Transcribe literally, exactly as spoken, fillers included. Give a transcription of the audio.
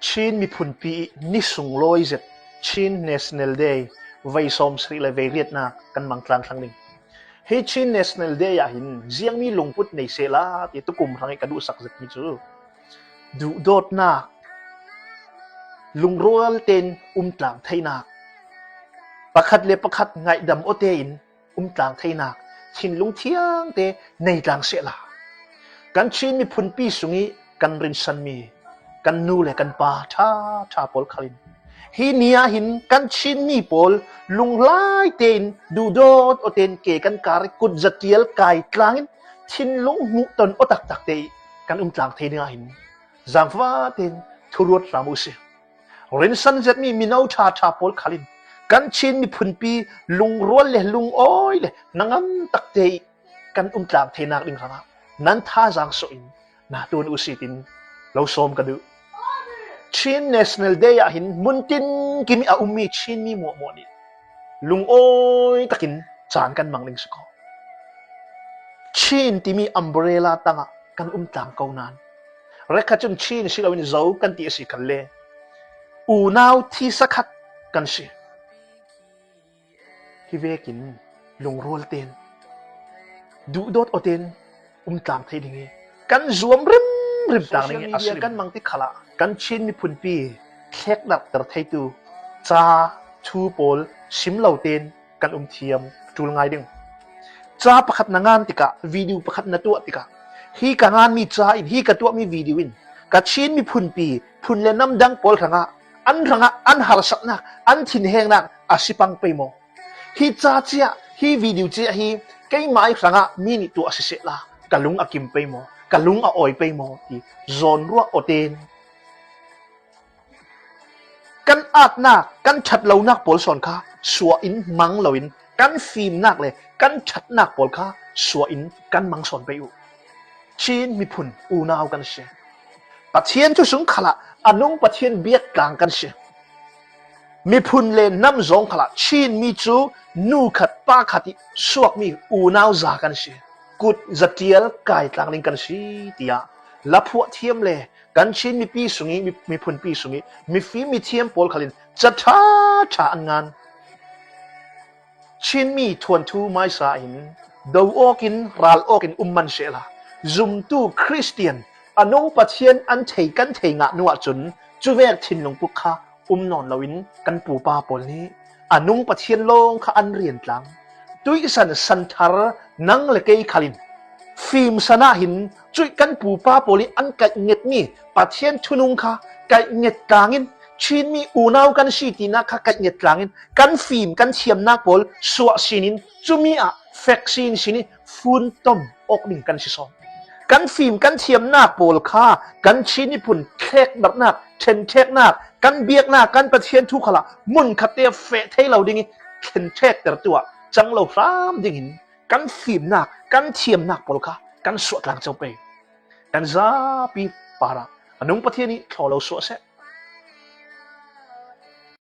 Chin miphunpi ih ni sunglawi zet Chin National Day vei sawmsarih le vei riatnak kan mang tlangthlang ding. Hi Chin National Day ah hin ziangmi lungput nei sehla ti tukum hrang ih ka duhsak zetmi cu duhdawtnak, lungrual tein um tlang theinak, pakhat le pakhat ngaihdam awte in um tlang theinak thinlung thiangte nei tlang sehla. Kan Chin miphunpi sungih kan rinsanmi kan nu le kan pa ṭha ṭha pawl khal in hi ni ah hin kan Chin mi pawl lunglai tein duhdawt awten ke kan kar ih kut zatial kai tlangin thinlung hmuhton aw taktakte ih kan um tlang thei dingah hin zangfah tein thuruat hram uh si. Rinsan zetmi mino ṭha ṭha pawl khal in kan Chin miphunpi lungrual le lungawi le hnangam takte ih kan um tlang theinak ding hrangah nan thazaang sawh in na tuan uh si tin lo sawm ka duh. Chin National Day ah hin mun tinkim ih a ummi Chin mi muahmuah nih lungawi takin caan kan mang ding si ko. Chin timi umbrella tangah kan um tlang ko nain, rekkhat cun Chin si loin Zo kan ti a si khalle, unau thisa khat kan si. Hi vekin lungrual tein, duhdawt awten um tlang thei ding ih kan zuam rimrim tlang ding ih a si kan mang ti khalah kan Chin miphunpi thlekdarhter theitu ca, thu pawl sim lo tein kan um thiam ṭul ngai ding. Ca pakhat na ngan tikah, video pakhat na tuah tikah, hi ka nganmi ca in, hi ka tuahmi video in ka Chin miphunpi phun le namdang pawl hrangah an hrangah an harsatnak, an thinhengnak a si pang pei maw? Hi ca ciah, hi video ciah hi keimah ih hrangah mi nih tuah a si sehla ka lung a kim pei maw, ka lung a awi pei maw ti zawnruah awten kan atnak, kan ṭhat lonak pawl sawn kha suah in mang loin kan fimnak le kan ṭhatnak pawl kha suah in kan mang sawn pei uh. Chin miphun unau kan si. Pathian thu sung khalah a nung Pathian biak tlang kan si. Miphun le nam zawng khalah Chin mi cu nu khat pa khat ih suakmi unau za kan si. Kut zatial kai tlang ding kan si, tiah laphuah thiam le kan Chin mipi sungih, mi, miphunpi sungih mifim mithiam pawl khal in ca ṭha ṭha an ngan. Chin mi thuanthu hmaisa in do awk in, ral awk in um man sehla, zumtu Khristian a nung Pathian an thei, kan thei ngah hnu ahcun cuvek thinlung puk kha um nawn loin kan pupa pawl nih a nung Pathian lawng kha an rian tlang. Tuihsan santhar nang le kei khal in fimsan ah hin cuih kan pupa pawl ih an kaih ngetmi Pathian thunung kha kaih nget tlangin, Chin mi unau kan si tinak kha kaih nget tlangin kan fim kan thiamnak pawl suah sinin cumi ah fek sin sin ih fun tom awk ding kan si sawn. Kan fim kan thiamnak pawl kha kan Chin miphun thlekdarhnak, ṭhenṭheknak, kan biaknak, kan Pathian thu khalah mun khatte feh thei lo ding ih ṭhenṭhektertu ah cang lo hram dingin kan fimnak, kan thiamnak pawl kha kan suah tlang co pei. Kan zapi parah a nung Pathian ih thlaw lo suah seh.